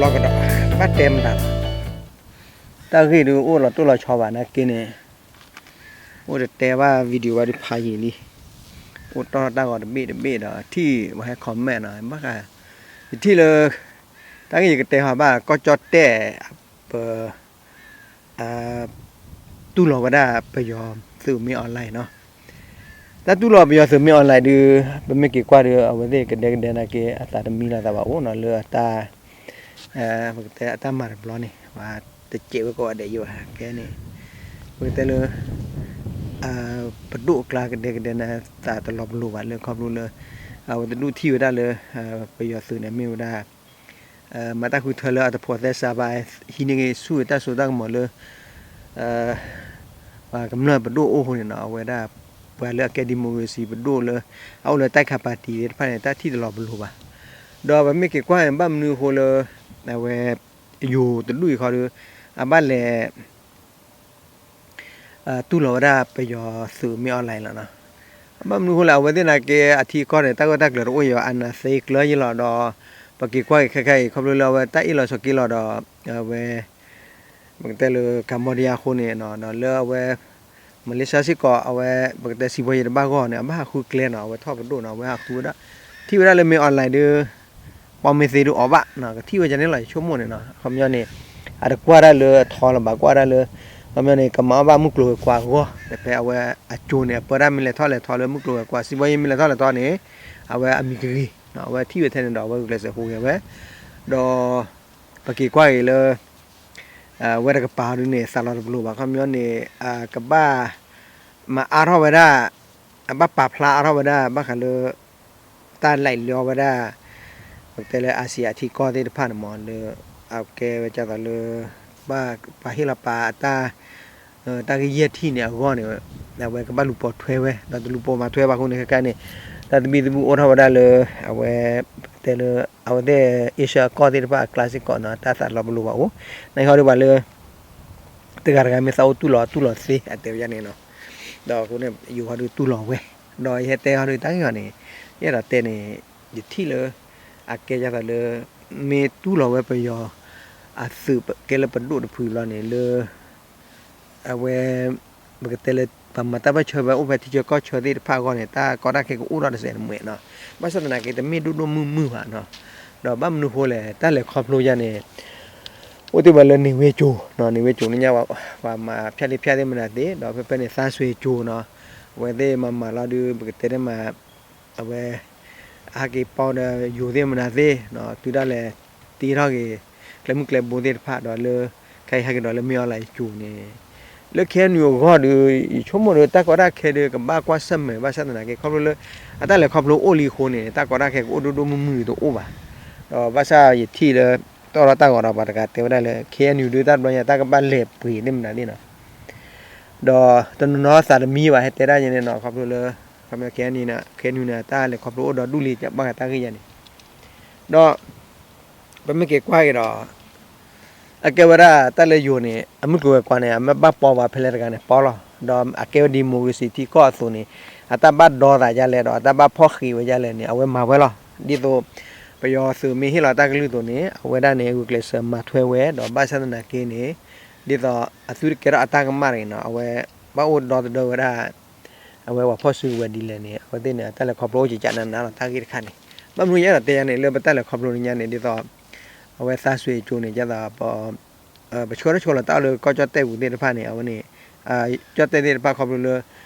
လီၤကဒီး ဘၣ်တဲမတၤလီၤ. တၢ်ဂ့ၢ်ဒုးအိၣ်လီၤတိၢ်လီၤဆီဘၣ်နာ်က့န့ၣ်, အိၣ်တတဲဘၣ် video ဘၣ်ဒုးဖးယံာ်လံ, အိၣ်တီၢ်တၢ်ဂီၤတဘ့ၣ်တဘ့ၣ်ဒီး ထံၣ်ဝဲဟဲ comment နီၤ, ဘၣ်ဃး ယထံၣ်လၢ တၢ်ဂ့ၢ်ယကတဲဟီဘၣ် ကီၢ်ကၠီၣ်တဲၣ် ပ တူၢ်လိာ်ဝဲဒၣ်ပယီၤသုးမ့ၢ် online နီၤ. တၢ်တူၢ်လိာ်ပယီၤသုးမ့ၢ် online ဒုး ပမ့ၢ်က့ၤကွၢ်ဒီး အဝဲသ့ၣ်ကဒဲကဒဲနာ်က့ အသးတမံလီၤသးဘၣ်အိၣ်နီၤ လၢအတၢ် ပကတဲအတၢ်မၤတဘျီန့ၣ် တစဲးဝဲကိးဂၤဒဲးယိာ်ဘၣ် ခဲန့ၣ် ပကတဲလၢ ပဒိၣ်အကျါကဒဲကဒဲန့ၣ် သးတလီၤပလိာ်ဘၣ်လၢခီဖျိလၢ အဝဲတဒူၣ်ထံၣ်ဝဲဒၣ်လၢ ပယီၤသုးန့ၣ်မ့ၢ်ဝဲဒၣ် မၤတၢ်ဃုထၢလၢအတဖိးသဲစးဘၣ် ဟံးန့ၢ်ဂ့ၤဆူၣ်ဝဲတၢ်စိတၢ်ကမီၤလၢ ပှၤကမျၢၢ်ပဒိၣ်အိၣ်အဃိန့ၣ်နီၤ အဝဲဒၣ် ပှၤလၢအကဲ democracy ပဒိၣ်လၢ အအိၣ်လၢတၢ်ခးပၣ်တံၣ်သ့ၣ်တဖၣ်န့ၣ် တၢ်ထံၣ်တလီၤပလိာ်ဘၣ်. ဒီးပမ့ၢ်က့ၤကွၢ်န့ၣ် ဘၣ်မနုၤအဃိလၢ အဝဲ ယိၤတဒူၣ်အံၤခီဒီး အဘၣ်လဲၤ တူၢ်လိာ်ဝဲဒၣ်ပယီၤသုးမ့ၢ် online လီၤနီၤ. ဘၣ်မနုၤအဃိလဲၣ် အဝဲသ့ၣ်နာ်က့ အထံအကီၢ်န့ၣ် တၢ်ဂိၢ်တၢ်ကျၢၤတအိၣ်ယီၤ အာဏာသိမ်းကျၢၤယံလီၤဒီး ပက့ၤကွၢ်က့ၤခဲခဲအံၤ ခီဖျိလၢအဝဲတၢ်အ့ၣ်လိာ်ဆိးက့လိာ်ဒီး အဝဲ ပကတဲလၢ Cambodia အဃိန့ၣ်နီၤ ဒီးလၢအဝဲ Malaysia စ့ၢ်ကီး အဝဲ ပကတဲစံးဘီယံၤတဘၣ်ဂီၢ်န့ၣ် အဘၣ်ဟးဃုကျဲနီၤ အဝဲထီၣ်ပဒိၣ်နီၤ အဝဲဟးဃုဝဲဒၣ် ထံၣ်ဝဲဒၣ်လၢမ့ၢ် online ဒီး ပီၣ်မ့ၢ်သ့ဒုးအီၤဘၣ်နီၤ ကထံၣ်ဝဲဒၣ်န့ၣ်လီၤ ယဆိကမိၣ်န့ၣ်နီၤ အခီပညီန့ၣ် အတကွၢ်ဒၣ်လၢအထီလၢၤဘၣ် ကွၢ်ဒၣ်လၢ အခီပညီန့ၣ် ကမၤအီၣ်ဘၣ်မုၢ်ကျိၤဝဲၤကွာ်အဂီၢ် ဖဲအဝဲအကၠိန့ၣ် အပၢတၢ်မ့ၢ်လဲၤထီၣ်လဲၤထီလၢမုၢ်ကျိၤဝဲၤကွာ် စံးဘီယံၤမ့ၢ်လဲၤထီၣ်လဲၤထီန့ၣ် အဝဲအမံၤကဂ့ၤ အဝဲထံၣ်ဝဲထဲန့ၣ်ဒီး အဝဲဂုာ်ကျဲးစၢးဟူးဂဲၤဝဲ ဒီး ပက့ၤကွၢ်က့ၤလၢ ဝဲတကပၤဒုးန့ၣ် သးလီၤတပလိာ်ဘၣ် အခီပညီန့ၣ် အကဘၣ် မၤအါထီၣ်ဝဲဒၣ် အဘၣ်ပာ်ဖျါအါထီၣ်ဝဲဒၣ် ဘၣ်ဃးလၢ တၢ်လဲၤလီဝဲဒၣ် ပကတဲလၢ ASEAN အထံကီၢ်သ့ၣ်တဖၣ်န့ၣ်မ့ၢ်လၢ အကဲဝဲဒ်သိးလၢ ဘၣ်ပာ်ဟ့ၣ်လီၤပာ်အတၢ် တၢ်ဂ့ၢ်ယဲၢ်ထံၣ်န့ၣ်အဂီၢ်န့ၣ် အဝဲကဘၣ်လူၤပိာ်ထွဲဝဲ ဒီးတလူၤပိာ်မၤထွဲဘၣ်အဃိန့ၣ် ခဲခါန့ၣ် တၢ်သဘံၣ်သဘုၣ်အိၣ်ထီၣ်ဝဲဒၣ်လၢ အဝဲ ပကတဲလၢ အဝဲသ့ၣ် Asia အကီၢ်သ့ၣ်တဖၣ်အကျါစ့ၢ်ကီးနီၤ တၢ်သးလီၤပလိာ်ဘၣ်အိၣ် နဟီဒုးပှၤလၢ တဂၤတဂၤမ့ၢ်သးအိၣ်တူၢ်လိာ် တူၢ်လိာ်သ့ အတဲဝဲဒ်န့ၣ်နီၤ ဒီးအဃိန့ၣ် ယိၤဟီဒုးတူၢ်လိာ်ဝဲ ဒီးယဟဲတဲဟီဒုးတၢ်ဂ့ၢ်အီၤန့ၣ် ယအဲၣ်ဒိးတဲန့ၣ် ယထံၣ်လၢ အကဲဒ်သိးလၢ မ့ၢ်တူၢ်လိာ်ဝဲပယီၤ အသုးကဲလၢပဒိၣ်တဖုဘျီန့ၣ်လၢ အဝဲ ပကတဲလၢ ပှၤမၤတၢ်ပၢၢ်ဆၢဝဲအိၣ်ဖဲထံဆၢကီၢ်ဆၢသ့ၣ်တဖၣ်အဂီၢ်န့ၣ် တၢ်ကီတၢ်ခဲကအိၣ်ထီၣ်တစဲးတမှဲၤနီၤ ဘၣ်ဆၣ်သနာ်က့ တမ့ၢ်ဒိၣ်ဒိၣ်မုၢ်မုၢ်ဘၣ်နီၤ ဒီးဘၣ်မနုၤဃိလဲၣ် တၢ်လဲၤခီဖျိယါန့ၣ် အိၣ်တ့ၢ်ဝဲလၢန့ၣ်ဝ့ၢ်ကၠိၤနီၤ န့ၣ်ဝ့ၢ်ကၠိၤန့ၣ်ညါ ပှၤမၤဖၠၣ်လ့ဖၠၣ်သ့ၣ်မနုၤသ့ၣ် ဒီးဖဲဖဲန့ၣ် သါစွ့ကၠိၤနီၤ အဝဲသ့ၣ်မၤမၤလီၤဒုး ပကတဲန့ၣ်မး အဝဲ အဟးက့ၤပီဒီးယိၤသ့ၣ်မနုၤသ့ၣ်နီၤ တုၤဒၣ်လဲာ် တ့ထီၣ်က့ၤ ကျဲမုၢ်ကျဲဘိသ့ၣ်တဖၣ်ဒီးလၢ ခဲအံၤဟဲက့ၤဒီးလၢမ့ၢ် online ကၠိၤန့ၣ် လၢ KNU အဂီၢ်ဒီး ယဆိကမိၣ်ဒီး တၢ်ကီတၢ်ခဲဒီး ကဘၣ်ကွၢ်ဆၢၣ်မဲာ် ဘၣ်ဆၣ်သနာ်က့ ခီဖျိလၢ အတၢ်လဲၤခီဖျိအိၣ်လံအဃိန့ၣ် တၢ်ကီတၢ်ခဲကအိၣ်ဒိၣ်ဒိၣ်မုၢ်မုၢ်တအိၣ်ဘၣ် ဒီးဘၣ်ဆၣ်ယထံၣ်လၢ တီၢ်ထီၣ်တၢ်ဂီၤဒီးပှၤတဂၤတဲဝဲဒၣ်လၢ KNU ဒုးတၢ်တဘျီညါ တၢ်ကဘၣ်လဲၤပှ့ၤသ့ၣ်မနုၤသ့ၣ်နီၤ ဒီးတနီၤနီၤသးတမံဘၣ် ဟဲတဲဒၣ်ယဲန့ၣ်နီၤ ခီဖျိလၢ ခီဖျိ KNU န့ၣ် KNU န့ၣ် တၢ်လဲၤခီဖျိအိၣ်ဒီးဒူၣ်လံ ဘၣ်ဃးတၢ်ဂ့ၢ်ယါန့ၣ် ဒီး ပမ့ၢ်က့ၤကွၢ်က့ၤဒီး အကဲဝဲဒၣ်တၢ်လၢယိၤန့ၣ် အမုၢ်ကျိၤဝဲၤကွာ်န့ၣ် အမ့ၢ်ဘၣ်ပီပှၤဖဲလဲၣ်တဂၤန့ၣ် ပီလီၤ. ဒီးအကဲဝဲ democracy ထံကီၢ်အသိးန့ၣ် အတၢ်ဘၣ်ဒီသးဒ်လဲၣ်ဒီး အတၢ်ဘၣ်ဖီၣ်ဃံးဝဲဒ်လဲၣ်န့ၣ် အဝဲမၤဝဲလီၤ. ဒ်သိး ပယီၤသုးမ့ၢ်ဟ့ၣ်လီၤတၢ်ကလုၢ်အသိးန့ၣ် အဝဲဒၣ်န့ၣ် ဂုာ်ကျဲးစၢးမၤထွဲဝဲ ဒီးဘၣ်ဆၣ်သနာ်က့န့ၣ် ဒ်သိးအသုတကဲထီၣ်အတၢ်ကမၣ်တဂ့ၤနီၤ အဝဲ ဘၣ်အိၣ်ဒီသဒၢဝဲဒၣ် အဝဲပှၤဖီၣ်စုကဝဲၤဒ်လဲၣ်န့ၣ် အဝဲသ့ၣ်န့ၣ် အတၢ်လဲၤခီဖျိအိၣ်ကကးနးနးလီၤ တၢ်ဂ့ၢ်တခါန့ၣ် ဘၣ်မနုၤယအဲၣ်ဒိးတဲယါန့ၣ် လၢပတၢ်လဲၤခီဖျိလၢညါန့ၣ် ဒ်သိး အဝဲသးစွ့ကၠိၤန့ၣ် ဒ်သိး ပဆှၢထီၣ်ဆှၢလီၤတၢ်အီၣ်လၢကီၢ်ကၠီၣ်တဲၣ်ပူၤသ့ၣ်တဖၣ်န့ၣ် အဝဲန့ၣ် ကၠီၣ်တဲၣ်သ့ၣ်တဖၣ်ခီဖျိလၢ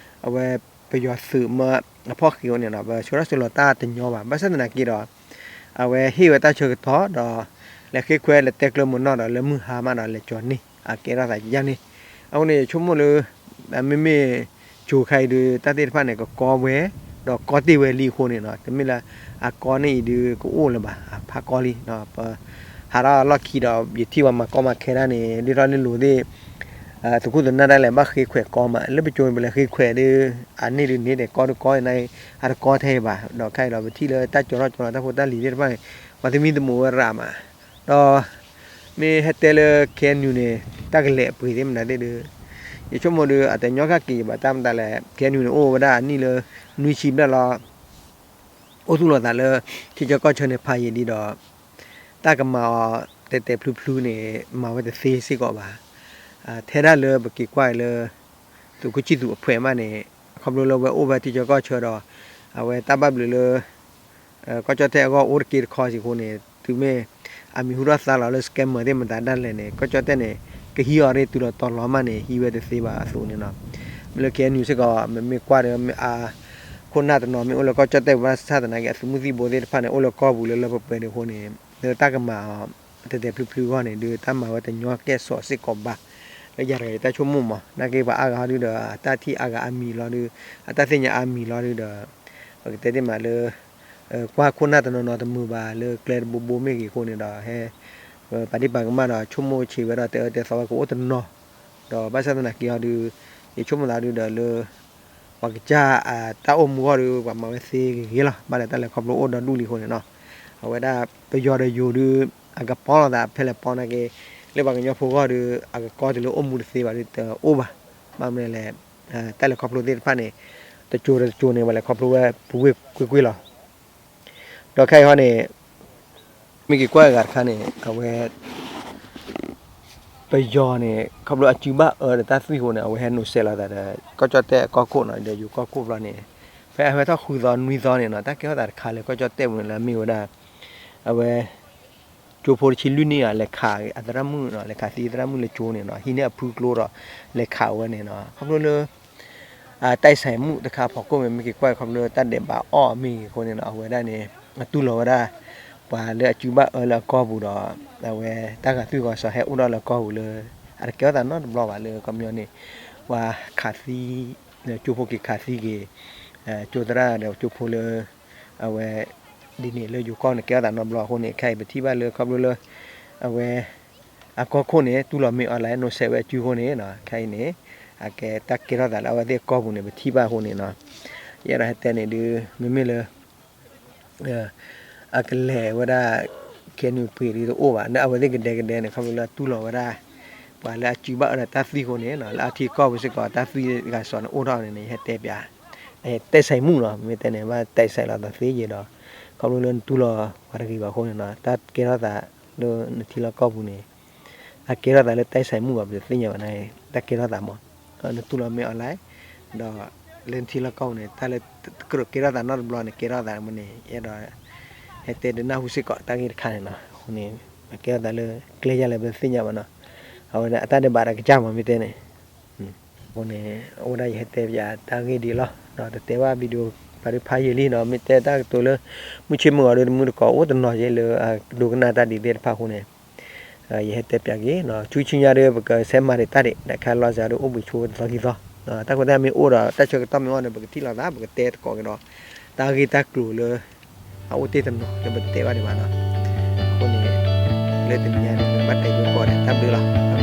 အဝဲပယီၤသုးမ့ၢ်အဖီၣ်ဃံးဝဲန့ၣ်နီၤ ပဆှၢထီၣ်ဆှၢလီၤတၢ်တညီဘၣ် ဘၣ်ဆၣ်သနာ်က့ဒီး အဝဲဟ့ၣ်ဝဲတၢ်ဆၢကတီၢ်ဒီး လဲၤဃ့ခွဲးလဲၤတဲကျၢၤမုာ်နီၢ်ဒီးလၢမုၢ်ဟါမးဒီးလဲၤကၠီၤန့ၢ် အကဲထီၣ်သးယါန့ၣ် အဃိန့ၣ်ယဆိကမိၣ်လၢ မ့မ့ၢ် ကၠိၤခါအံၤဒုး တၢ်သ့ၣ်တဖၣ်န့ၣ် ကကီဝဲ ဒီးကီတ့ၢ်ဝဲလံအဃိန့ၣ်နီၤ တမ့ၢ်လၢ အကီန့ၣ်အံၤဒုးကအိၣ်လၢၤဘၣ် ဖးကီလံ ပ ဟးထီၣ်လီၢ်ခံဒီး ယထံၣ်ပှၤမၤကီမၤခဲဒၣ်န့ၣ် ဒ်ထီၣ်လၢလိၤသ့ၣ် သုးခိၣ်သုးနၢ်ဒၣ်လဲာ်ဘၣ်ဃ့ခွဲးကီမး လၢပကၠိၤပလဲၤဃ့ခွဲးဒုး အန့ၣ်ဒုးန့ၣ်ဒီးကီဒုးကီ အကီထဲအံၤဘၣ် ဒီးခဲအံၤဒီးပထံၣ်လၢတၢ်ကၠီထီၣ်ကၠီလီၤတၢ်ဖိတၢ်လံၤသ့ၣ်တဖၣ်န့ၣ် ပှၤသမံသမိးဝဲရးမး ဒီး မ့ၢ်ဟဲတဲလၢ KNU န့ၣ် တၢ်ကလဲၤအပှ့ၤသ့ၣ်မနုၤသ့ၣ်ဒုး ယဆိကမိၣ်ဒုး အတညီဃာ်က့ၤယဘၣ်တၢ်မတၤလဲၣ် KNU န့ၣ် အိၣ်ဝဲဒၣ်အနံၣ်လၢ နွံဆံဘျဲၣ်လီၤ အိၣ်သူၣ်လီၤသးလၢ ထံဆၢကီၢ်ဆၢန့ၣ်ဖးယံာ်လံဒီး တၢ်ကမၤအီၤ တဲာ်တဲာ်ဖျုဖျုန့ၣ် မၤဝဲတသ့စ့ၢ်ကီးဘၣ်. ထဲဒၣ်လၢပက့ၤကွၢ်အံၤလၢ သုးခိၣ်ဆံၣ်သူးအဖှဲးမးန့ၣ် ခီဖျိလၢဝဲအိၣ်ဝဲထံဆၢကီၢ်ဆၢဒီး အဝဲတၢ်ဘၣ်ဘျုးလၢ ကီၢ်ကၠီၣ်တဲၣ်အဂီၢ်အိၣ်တက့တခီစ့ၢ်ကီးန့ၣ် တုၤမ့ၢ်အမံၤဟူထီၣ်သါလီၤလၢ scammer သ့ၣ်မတၤဒၣ်လဲာ်န့ၣ် ကီၢ်ကၠီၣ်တဲၣ်န့ၣ် ကဟံးအီၤရ့ၣ်တုၤလီၤတီၤလီၤမးန့ၣ် ဟံးဝဲတသ့ဘၣ်အသိးန့ၣ်နီၤ. မ့ၢ်လၢ KNU စ့ၢ်ကီး မ့မ့ၢ်ကွၢ်ဒီး အခိၣ်နၢ်တနီၤမ့ၢ်အိၣ်လၢကီၢ်ကၠီၣ်တဲၣ်ဝဲဒၣ်ဆၣ်သနာ်က့ အသုးမုၢ်သံၣ်ဘိသ့ၣ်တဖၣ်န့ၣ် အိၣ်လၢကီၢ်ပူၤလၢလၢပှဲၤပှဲၤန့ၣ်အဃိန့ၣ် လၢတၢ်ကမၤအီၤ တဲာ်တဲာ်ဖျုဖျုအဂီၢ်န့ၣ် ဒုးတၢ်မၤဝဲတညီကဲၣ်ဆိးစ့ၢ်ကီးဘၣ်. လၢယၤတဂၤအံၤတၢ်ဆိကမိၣ်မး နာ်က့ပှၤအါဂၤဟီဒုဒီး အတၢ်ထံၣ်အါဂၤအါမံၤလီၤဒုး အတၢ်သ့ၣ်ညါအါမံၤလီၤဒုဒီး ပကတဲတ့ၢ်မးလၢ ကွၢ်ခိၣ်နၢ်တနီၤနီၤတမုာ်ဘၣ်လၢကျဲတဘိဘိမ့ၢ်ဂ့ၤအဃိန့ၣ်ဒီး ဟဲ ပာ်ဒံၣ်ပာ်ကမၣ်ဒီး ဆိကမိၣ်ဆံးဝဲဒီးတဲအၢတဲသီဝဲကအိၣ်တနီၤ ဒီးဘၣ်ဆၣ်သနာ်က့အီၤဒုး ယဆိကမိၣ်သးဒုဒီးလၢ ပှၤကစၢ်အတၢ်အိၣ်မူအဂီၢ်ဒုး ပှၤမၤဝဲသ့ဂ့ၤဂ့ၤလီၤ. ဘၣ်လဲၣ်တၢ်လဲၤခီဖျိအိၣ်ဒီဒူၣ်လံအဃိန့ၣ်နီၤ အဝဲဒၣ်ပယီၤဒီးယိၤဒုး အကပီလိာ်သးဖဲလဲၣ်ပီနာ်က့ လၢပှၤကညီဖိအဂီၢ်ဒုး အကကီတုၤလၢအိၣ်မူတသ့ဘၣ်ဒုးတအိၣ်ဘၣ်. ဘၣ်မနုၤလဲၣ် တၢ်လဲၤခီဖျိသ့ၣ်တဖၣ်န့ၣ် တစိၤဒီးတစိၤန့ၣ် ပှၤလဲၤခီဖျိဝဲပူၤကွ့ၢ်ကွ့ၢ်ကွ့ၢ်လီၤ. ဒီးခဲအံၤဟီန့ၣ် မ့ၢ်က့ၤကွၢ်အဂၤတခါန့ၣ် အဝဲ ပယီၤန့ၣ် ခီဖျိအစုဘၣ်အၢဒီးတၢ်သွံၣ်အဃိန့ၣ် အဝဲဟဲနိးစဲးလီၤသးဒီး ကီၢ်ကၠီၣ်တဲၣ်အကီၢ်ခိၣ်နီၤ ဒီးယိၤကီၢ်ခိၣ်ဘျီန့ၣ် ဖဲအဝဲထီၣ်ဃုသီနွံသီန့ၣ်နီၤ တၢ်ကဲထီၣ်သးတခါလၢကီၢ်ကၠီၣ်တဲၣ်ပူၤန့ၣ်လၢအမ့ၢ်ဝဲဒၣ် အဝဲ ကၠိဖိတဆံလွံၢ်နံၣ်အလဲၤခးအသရၣ်မုၣ်နီၤ လဲၤခးသံအသရၣ်မုၣ်လၢကၠိန့ၣ်နီၤ ဟံးန့ၢ်အဖုကျိဒီး လဲၤခးဝဲန့ၣ်နီၤ ခီဖျိလၢ အတဲးစဲးမူးတခါဖီခိၣ်မ့ၢ် မ့ၢ်က့ၤကွၢ်ခီဖျိတၢ်ဒဲးဘးအီၣ်မ့ၢ်ဂ့ၤအဃိန့ၣ်နီၤ အဝဲဒၣ်န့ၣ် အတူၢ်လိာ်ဝဲဒၣ် ပှၤလၢအစုဘၣ်အၢလၢအကီၢ်ပူၤဒီး အဝဲတၢ်ဂာ်သွံၣ်ဂီၤစီၤဟဲအိၣ်ဒီးလၢကီၢ်ပူၤလၢ အတကဲထီၣ်သးနီတဘျီဘၣ်လၢကီၢ်ပယီၤန့ၣ် ပှၤခးသံ ကၠိဖိက့ၤခးသံက့ၤ ကၠိသရၣ်ဒီးကၠိဖိလၢ အဝဲ ဒ်န့ၣ်လၢယိၤကီၢ်န့ၣ် ကဲထီၣ်သးနီတဘျီအဃိန့ၣ် ခဲအံၤပထံၣ်ဘၣ်လၢခီဖျိလၢ အဝဲ အကီၢ်ခိၣ်န့ၣ် တူၢ်လိာ်မ့ၢ်အီၤလဲၣ် နိးစဲးဝဲအစုအဃိန့ၣ်နီၤ ခဲအံၤန့ၣ် အကဲတၢ်ကဲထီၣ်သးလၢအဝဲသ့ၣ်အကီၢ်ပူၤန့ၣ် ပထံၣ်ဘၣ်အဃိန့ၣ်နီၤ ယအဲၣ်ဒိးဟဲတဲန့ၣ်ဒုး မ့မ့ၢ်လၢ အကလဲၤဝဲဒၣ် ခဲနုာ်ပှ့ၤဒ်တအိၣ်ဘၣ် လၢအဝဲသ့ၣ်ကဒဲကဒဲန့ၣ် ခီဖျိလၢအတူၢ်လိာ်ဝဲဒၣ် ပှၤလၢအစုဘၣ်အၢဒီးတၢ်သွံၣ်အဃိန့ၣ်နီၤ လၢအထံကီၢ်ပူၤစ့ၢ်ကီး တၢ်သွံၣ်ဂာ်စီၤန့ၣ်အိၣ်ထီၣ်န့ၣ် ယဟဲတဲပျး တဲးစဲးမူးနီၤ မ့ၢ်တဲန့ၣ် ဘၣ်တဲးစဲးလီၤသးသ့ယဲဒီး ခီဖျိလၢနတူၢ်လိာ်ပှၤတဂ့ၤဘၣ်အဃိန့ၣ်နီၤ တၢ်ကဲထီၣ်သးလၢနထံလီၢ်ကီၢ်ပူၤန့ၣ် အကဲထီၣ်သးလၢတဲးစဲးမူးဘၣ် ပတသ့ၣ်ညါဘၣ်န့ၣ် တၢ်ကဲထီၣ်သးမး နတူၢ်လိာ်မ့ၢ်အီၤလဲၣ် ဒီး လၢနထံလီၢ်ကီၢ်ပူၤန့ၣ် တၢ်လၢတကြၢးကဲထီၣ်သးနီတဘျီန့ၣ် ကဲထီၣ်သးမးန့ၣ် ယအဲၣ်ဒိး ဟဲတဲဒုးနၢ်ဟူစ့ၢ်ကီးတၢ်ဂ့ၢ်တခါန့ၣ်နီၤ အဃိန့ၣ် အကဲထီၣ်သးလၢကျဲယၤလဲၣ် ပတသ့ၣ်ညါဘၣ်နီၤ အဝဲဒၣ်အတၢ်ဒဲးဘးဒီးကစၢ်မးမ့ၢ်တဲန့ၣ် အဃိန့ၣ် အိၣ်ဒၣ်ယဟဲတဲပျးတၢ်ဂ့ၢ်ဒ်အံၤလီၤ ဒီးတတဲဘၣ် video ပာ်ဒုးဖးယံာ်လံနီၤ မ့ၢ်တဲတၢ်ကတိၤလၢ မုၢ်ဆ့ၣ်မုၢ်ဂီၤဒီးတမုၢ်တကိး အိၣ်တနီၤယဲလၢအဒိကနၣ်တၢ်ဒ်သ့ၣ်တဖၣ်အဃိန့ၣ် ယဟဲတဲပျးက့ၤ ဆူဆူညါဒီး ပကဆဲးမၤဒံးတၢ်ဒံး တၢ်ခါလီၤစှၤဒီးအိၣ်ဘှံးဆိတသီခံသီ တၢ်ဃိသတးမ့ၢ်အိၣ်ဒီး တၢ်ဆၢကတီၢ်မ့ၢ်အိၣ်ဒီး ပကထံၣ်လိာ်သး ပကတဲသကိးက့ၤဒီး တၢ်ဂ့ၢ်တၢ်ကျိၤလၢ အအိၣ်တ့ၢ်တနီၤလၢပတဲဘၣ်ဒံးဘၣ်နီၤ အဃိန့ၣ် လၢတနံၤညါန့ၣ် ဘၣ်တဲက့ၤကီးဒီး တၢ်ဘျုးလီၤ